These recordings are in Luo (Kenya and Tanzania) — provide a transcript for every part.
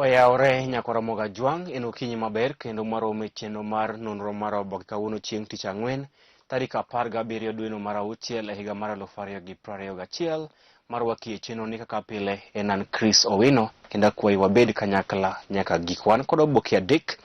Oyawore nyakora Mogajwang' en okinyi maber kendo mwaromo e chenro mar nonro mar oboke kawuono chieng' tich ang'wen tarik 17 dweno mar auchiel e higa mar 2021. Marwaki e chenro ni kaka pile en an Chris Owino kendo akwayi wabed kanyakla nyaka gik. Wan kod oboke adek: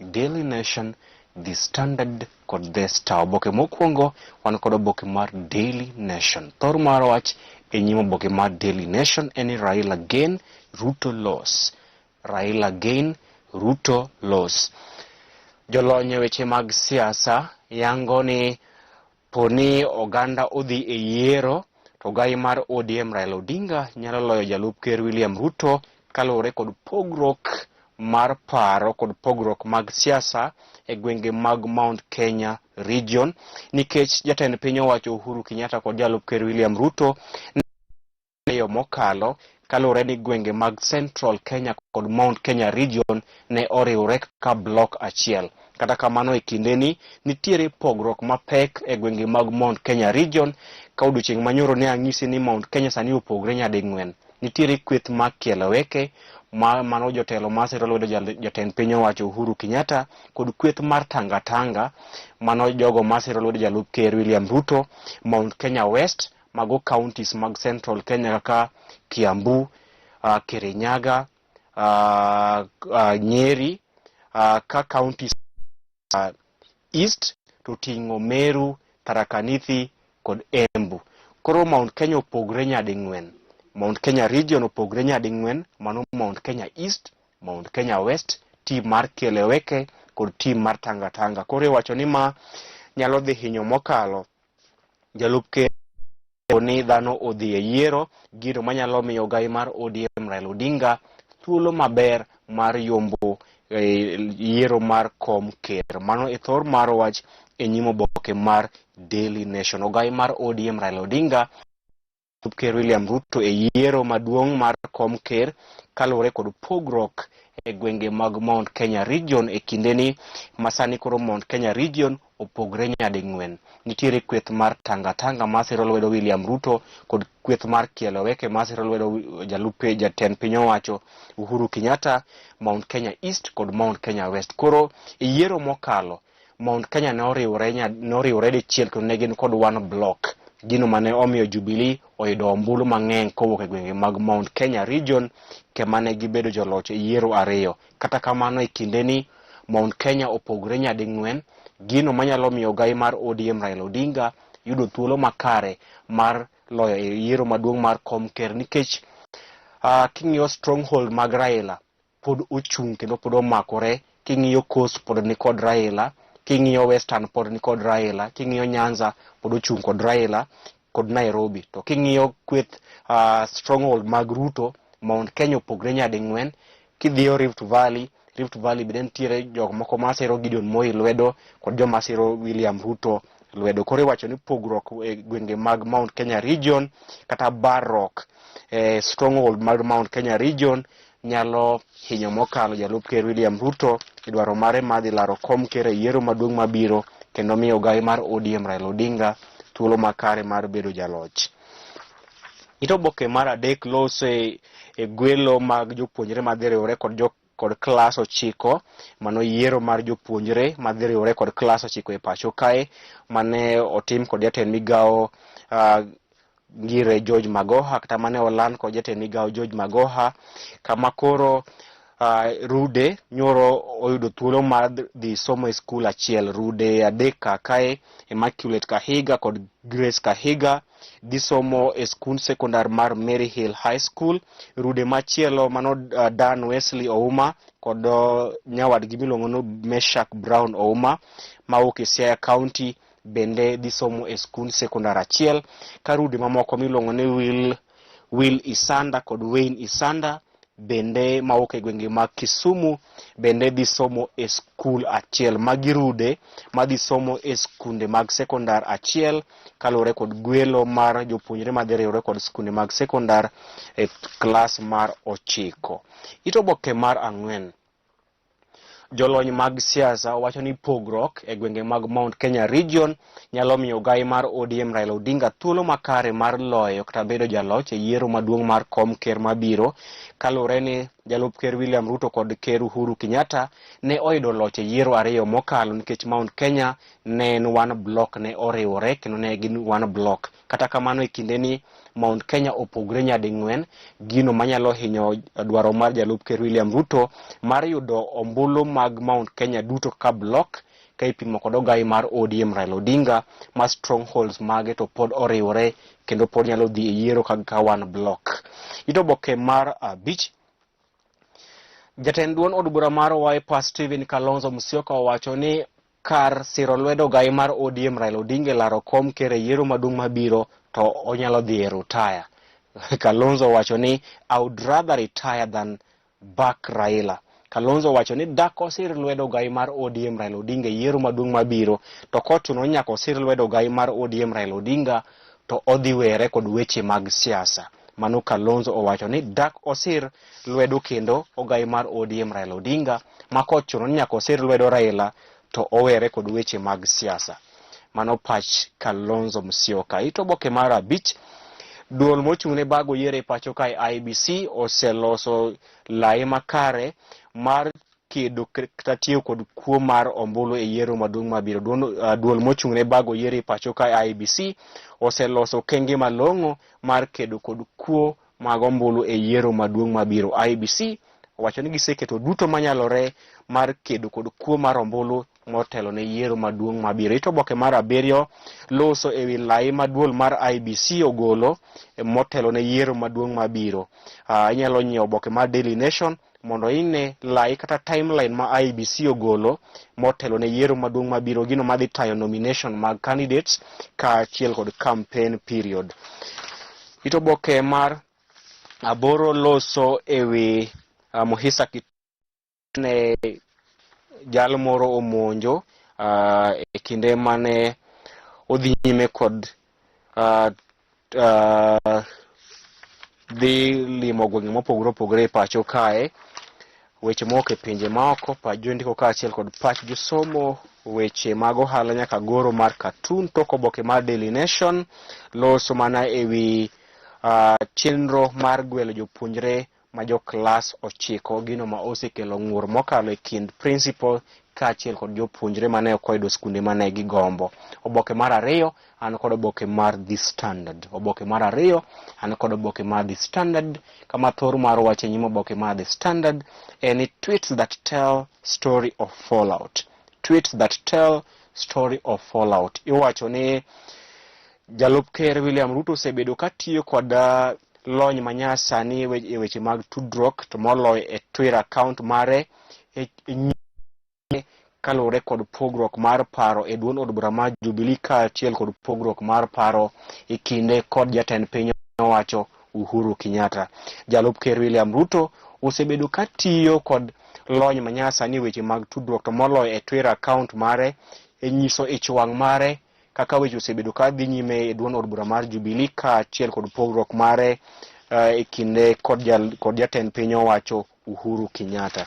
Daily Nation, The Standard kod The Star. Oboke mokwongo wan kod oboke mar Daily Nation. Thor mar wach e nyim oboke mar Daily Nation en ni Raila gain, Ruto loss. Raila gain, Ruto loss. Jolony e weche mag siasa yango ni poni oganda odhi e yiero to ogai mar ODM Raila Odinga nyalo loyo jalup ker William Ruto kaluwore kod pogruok mar paro kod pogruok mag siasa e gwenge mag Mount Kenya region, nikech jatend piny owacho Uhuru Kenyatta kod jalup ker William Ruto ariyo mokalo kaluwore ni gwenge mag Central Kenya kod Mount Kenya region ne oriwre ka block achiel. Kata kamano, e kindeni nitiere pogruok mapek e gwenge mag Mount Kenya region. Ka odiochieng' manyoro ne ang'isi ni Mount Kenya sani opogre nyading'wen. Nitiere kweth mar Kieleweke ma mano jotelo masiro lwedo jatend piny owacho Uhuru Kenyatta, kod kweth mar Tanga Tanga, mano jogo masiro lwedo jalup ker William Ruto. Mount Kenya West, mago counties mag Central Kenya kaka Kiambu, Kirinyaga, Nyeri, ka counties East to ting'o Meru, Tharaka Nithi kod Embu. Koro Mount Kenya opogre nyading'wen. Mount Kenya region opogre nyading'wen, mano Mount Kenya East, Mount Kenya West, team mar Kieleweke kod team mar Tanga Tanga. Koro iwacho ni ma nyalo dhi hinyo mokalo jalup ker ni dhano odhi e yiero, gino manyalo miyo ogai mar ODM Raila Odinga thuolo maber mar yombo e yiero mar kom ker. Mano e thor mar wach e nyim oboke mar Daily Nation. Ogai mar ODM Raila Odinga Ker William Ruto e yiero maduong' mar kom ker kaluwore kod pogruok e gwenge mag Mount Kenya region e kindeni masani koro Mount Kenya region opogre nyading'wen. Nitiere kweth mar Tanga Tanga masiro lwedo William Ruto kod kweth mar Kieleweke masiro lwedo jalup jatend piny owacho Uhuru Kenyatta, Mount Kenya East kod Mount Kenya West. Koro e yiero mokalo Mount Kenya ne oriwore ne oriwore dichiel kendo ne gin kod one block. Gino mane omiyo Jubilee oyudo ombulu mang'eny kowuok e gwenge mag Mount Kenya region kema ne gibedo joloch e yiero ariyo. Kata kamano, e kindeni Mount Kenya opogore nyading'wen, gino manyalo miyo ogai mar ODM Raila Odinga yudo thuolo makare mar loyo e yiero maduong' mar kom ker, nikech king'iyo stronghold mag Raila pod ochung' kendo pod omakore. King'iyo Coast pod ni kod Raila, king'iyo Western pod ni kod Raila, king'iyo Nyanza pod ochung' kod Raila kod Nairobi. To king'iyo kweth stronghold mag Ruto, Mount Kenya opogre nyading'wen. Kidhiyo Rift Valley, Rift Valley bende nitiere jok moko masiro Gideon Moi lwedo kod joma siro William Ruto lwedo. Koro iwacho ni pogruok e gwenge mag Mount Kenya region kata Barrock, stronghold mag Mount Kenya region nyalo hinyo mokalo jalup ker William Ruto e dwaro mare mar dhi laro kom ker e yiero maduong' mabiro kendo miyo ogai mar ODM Raila Odinga thuolo makare mar bedo jaloch. It oboke mar adek loso e gwelo mag jopuonjre madhi riwore kod jo kod klas 9, mano yiero mar jopuonjre madhi riwore kod klas 9 e pacho kae mane otim kod jatend migawo Ngire George Magoha, kata mane oland kod jatend migawo George Magoha, kama koro rude nyoro oyudo thuolo mar dhi somo e skul achiel. Rude adek kae, Immaculate Kahiga kod Grace Kahiga, dhi somo e skund sekondar mar Mary Hill High School. Rude machielo mano Dan Wesley Ouma kod nyawadgi miluongo ni Meshak Brown Ouma mawuok e Siaya County bende dhi somo e skund sekondar achiel, ka rude mamoko miluongo ni Will Isanda kod Wayne Isanda bende mawuok e gwenge mag Kisumu bende dhi somo e skul achiel. Magi rude madhi somo e skunde mag sekondar achiel kaluwore kod gwelo mar jopuonjre madhi riwore kod skunde mag sekondar e klas mar 9. It oboke mar ang'wen. Jolony mag siasa wacho ni pogruok e gwenge mag Mount Kenya region nyalo miyo ogai mar ODM Raila Odinga thuolo makare mar loyo kata bedo jaloch e yiero maduong' mar kom ker mabiro, kaluwore ni Jalup Ker William Ruto kod Ker Uhuru Kenyatta ne oyudo loch e yiero ariyo mokalo nikech Mount Kenya ne en one block, ne oriwore kendo ne gin one block. Kata kamano, e kindeni Mount Kenya opogre nyading'wen, gino manyalo hinyo dwaro mar Jalup Ker William Ruto mar yudo ombulu mag Mount Kenya duto kaka block ka ipimo kod ogai mar ODM Raila Odinga ma strongholds mage to pod oriwore kendo pod nyalo dhi e yiero kaka one block. It oboke mar 5. Jatend duond od bura mar Wiper Stephen Kalonzo Musyoka owacho ni kar siro lwedo ogai mar ODM Raila Odinga e laro kom ker e yiero maduong' mabiro to onyalo dhi e rutaya. Kalonzo owacho ni, "I would rather retire than back Raila." Kalonzo owacho ni dak osir lwedo ogai mar ODM Raila Odinga e yiero maduong' mabiro, to kochuno ni nyaka osir lwedo ogai mar ODM Raila Odinga to odhi were kod weche mag siasa. Mano Kalonzo owacho ni dak osir lwedo kendo ogai mar ODM Raila Odinga, ma kochuno ni nyaka osir lwedo Raila to owere kod weche mag siasa. Mano pach Kalonzo Musyoka. It oboke mar 5. Duol mochung' ne bago yiero e pacho kae IEBC oseloso lai makare mar kedo kata tiyo kod kuo mar ombulu e yiero maduong' mabiro. Duol mochung' ne bago yiero e pacho kae IEBC oseloso okenge malong'o mar kedo kod kuo mag ombulu e yiero maduong' mabiro. IEBC owacho ni giseketo duto manyalore mar kedo kod kuo mar ombulu motelo ne yiero maduong' mabiro. It oboke mar 7 loso ewi lai ma duol mar IEBC ogolo motelo ne yiero maduong' mabiro. Inyalo nyiewo oboke mar Daily Nation mondo ine lai kata timeline ma IEBC ogolo motelo ne yiero maduong' mabiro, gino madhi tayo nomination mag candidates kaachiel kod campaign period. It oboke mar 8 loso ewi Muhisa ne jal moro omonjo e kinde mane odhi nyime kod dhi limo gwenge mopogore opogore e pacho kae. Weche mowuok e pinje maoko, pach jondiko kaachiel kod pach josomo, weche mag ohala nyaka goro mar cartoon. Tok oboke mar Daily Nation loso mana ewi chenro mar gwelo jopuonjre ma jo klas 9, gino ma osekelo ng'ur mokalo e kind principal kaachiel kod jopuonjre mane ok oyudo skunde mane gigombo. Oboke mar 2 an kod oboke mar The Standard. Oboke mar 2 an kod oboke mar The Standard, kama thor mar wach e nyim oboke mar The Standard en ni tweets that tell story of fallout. Tweets that tell story of fallout. Iwacho ni Jalup Ker William Ruto osebedo katiyo kod lony manyasani e weche mag tudruok, to moloyo e Twitter account mare, e kaluwore kod pogruok mar paro e duond od bura mar Jubilee kaachiel kod pogruok mar paro e kinde kod jatend piny owacho Uhuru Kenyatta. Jalup Ker William Ruto osebedo katiyo kod lony manyasani e weche mag tudruok, to moloyo e Twitter account mare, e nyiso ich wang' mare kaka weche osebedo ka dhi nyime e duond od bura mar Jubilee kaachiel kod pogruok mare e kinde kod jatend piny owacho Uhuru Kenyatta.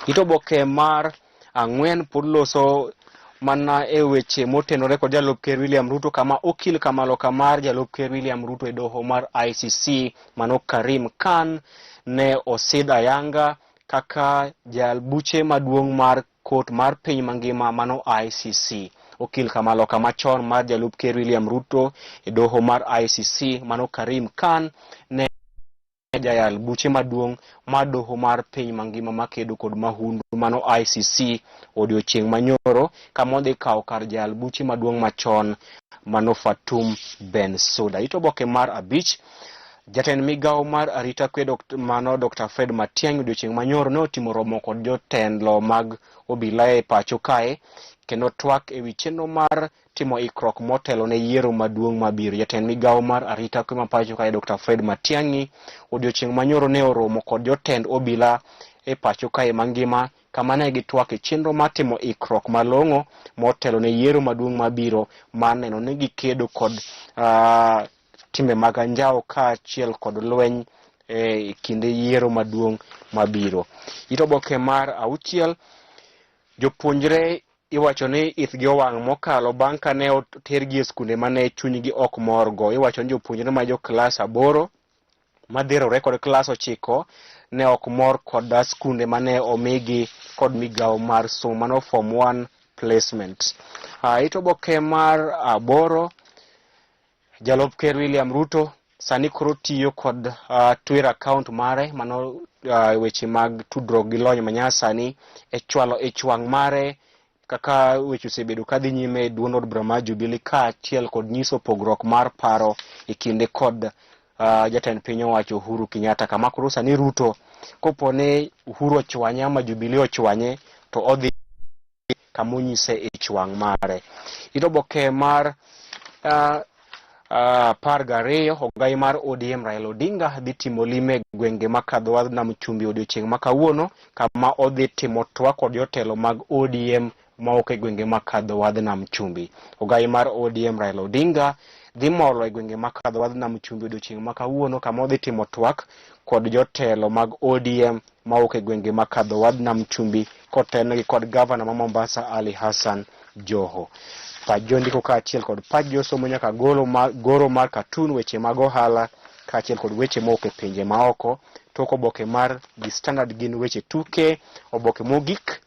It oboke mar 4 pod loso mana e weche motenore kod Jalup Ker William Ruto, kama okil kamaloka mar Jalup Ker William Ruto e doho mar ICC mano Karim Khan ne osidh ayanga kaka jal buche maduong' mar kot mar piny mangima mano ICC. Okil kamaloka machon mar Jalup Ker William Ruto e doho mar ICC mano Karim Khan ne jayal buche maduong' mar doho mar piny mangima makedo kod mahundu mano ICC odiochieng' manyoro, kama odhi kawo kar jayal buche maduong' machon mano Fatou Bensouda. It oboke mar 5. Jatend migawo mar arita kwe mano Dr. Fred Matiang'i odiochieng' manyoro ne otimo romo kod jotelo mag obila e pacho kae kendo twak ewi chenro mar timo ikruok motelo ne yiero maduong' mabiro. Jatend migawo mar arita kwe ma pacho kae Dr. Fred Matiang'i odiochieng' manyoro ne oromo kod jotend obila e pacho kae mangima, kama ne gitwak e chenro mar timo ikruok malong'o motelo ne yiero maduong' mabiro mar neno ni gikedo kod timbe mag anjawo kaachiel kod lweny e kinde yiero maduong' mabiro. It oboke mar 6. Jopuonjre iwacho ni ithgi owang' mokalo bang' ka ne otergi e skunde mane chunygi ok morgo. Iwacho ni jopuonjre ma jo klas 8 madhirore kod klas 9 ne ok mor kod skunde mane omigi kod migawo mar somo mano form 1 placement. It oboke mar 8, jalup ker William Ruto sani koro tiyo kod Twitter account mare, mano weche mag tudruok gi lony manyasani, e chwalo ich wang' mare kaka weche osebedo kadhi nyime e duond od bura mar Jubilee, kaachiel kod nyiso pogruok mar paro e kinde kod jatend piny owacho Uhuru Kenyatta. Kama koro sani Ruto, kopo ni Uhuru ochwanye ama Jubilee ochwanye, to odhi kama onyise ich wang' mare. It oboke mar 12, ogai mar ODM Raila Odinga dhi timo lime e gwenge makadho wadh nam chumbi odiochieng' ma kawuono, kama odhi timo twak kod jotelo mag ODM mawuok e gwenge makadho wadh nam chumbi. Ogai mar ODM Raila Odinga dhi molo e gwenge makadho wadh nam chumbi odiochieng' ma kawuono, kama odhi timo twak kod jotelo mag ODM mawuok e gwenge makadho wadh nam chumbi, kotelnegi kod gavana ma Mombasa Ali Hassan Joho. Pach jondiko kaachiel kod pach josomo nyaka golo mar, goro mar katun, weche mag ohala kaachiel kod weche mowuok e pinje maoko. Tok oboke mar The Standard gin weche tuke. Oboke mogik,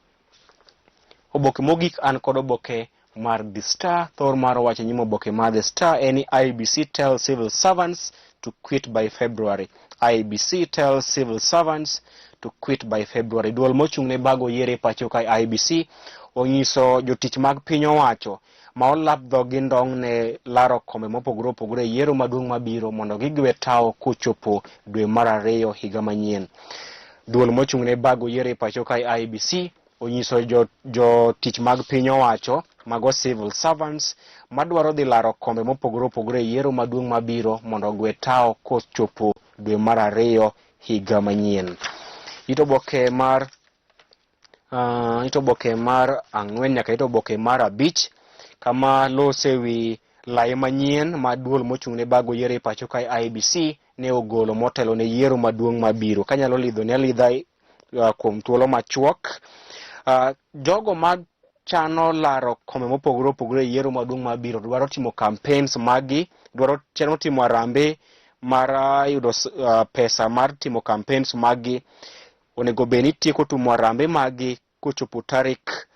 oboke mogik an kod oboke mar The Star. Thor mar wacho nyim oboke mar The Star en ni IEBC tells civil servants to quit by February. IEBC tells civil servants to quit by February. Duol mochung' ne bago yiero e pacho ka IEBC onyiso jotich mag piny owacho ma olap dhogi ndong' ne laro kombe mopogore opogore e yiero maduong' mabiro mondo gigwe tawo kochopo dwe mar 2 higa manyien. Duol mochung' ne bago yiero e pacho ka IEBC onyiso jotich mag piny owacho mago civil servants madwaro dhi laro kombe mopogore opogore e yiero maduong' mabiro mondo ogwe tawo kochopo dwe mar 2 higa manyien. It oboke mar it oboke mar 4 nyaka it oboke mar 5, kama lose wi lai manyien ma duol mochung' ne bago yiero e pacho ka IEBC ne ogolo motelo ne yiero maduong' mabiro. Kanyalo lidho ne alidha kuom thuolo machuok, jogo mag chano laro kombe mopogore opogore e yiero maduong' mabiro dwaro timo campaigns magi, dwaro chano timo harambee mar yudo pesa mar timo campaigns magi. Onego bed ni tieko timo harambee magi kochopo tarik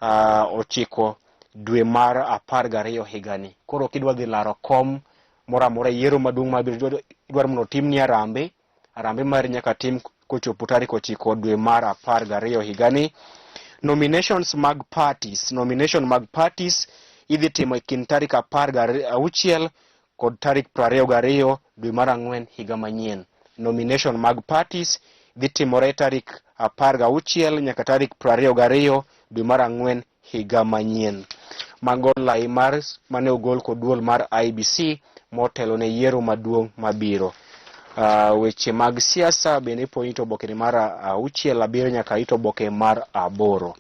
9 dwe mar 12 higani. Koro kidwa dhi laro kom moro amora e yiero maduong' mabiro, idwaro mondo otimni harambee, harambee mari nyaka tim kochopo tarik 9 dwe mar 12 higani. Nominations mag parties, nomination mag parties idhi timo e kind tarik 16 kod tarik 22 dwe mar 4 higa manyien. Nomination mag parties dhi timore tarik 16 nyaka tarik 22 dwe mar 4 higa manyien. Mago lai mar mane ogol kod duol mar IEBC motelo ne yiero maduong' mabiro. Weche mag siasa bende ipo ito oboke mar 6, 7 nyaka ito oboke mar 8.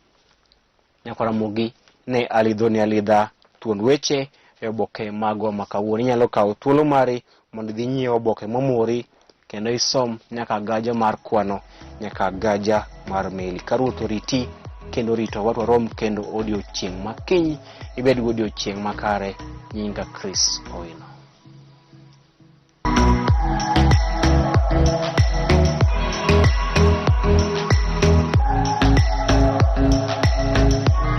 Nyakora Ramogi ne alidho ne alidha thuond weche e oboke magwa ma kawuono. Inyalo kawo thuolo mari mondo idhi nyiew oboke momori kendo isom nyaka gaja mar kwano nyaka gaja mar meli. Ka Ruoth oriti kendo orito wa, warom kendo odiochieng' ma kiny. Ibed gi odiochieng' makare. Nyinga Chris Owino.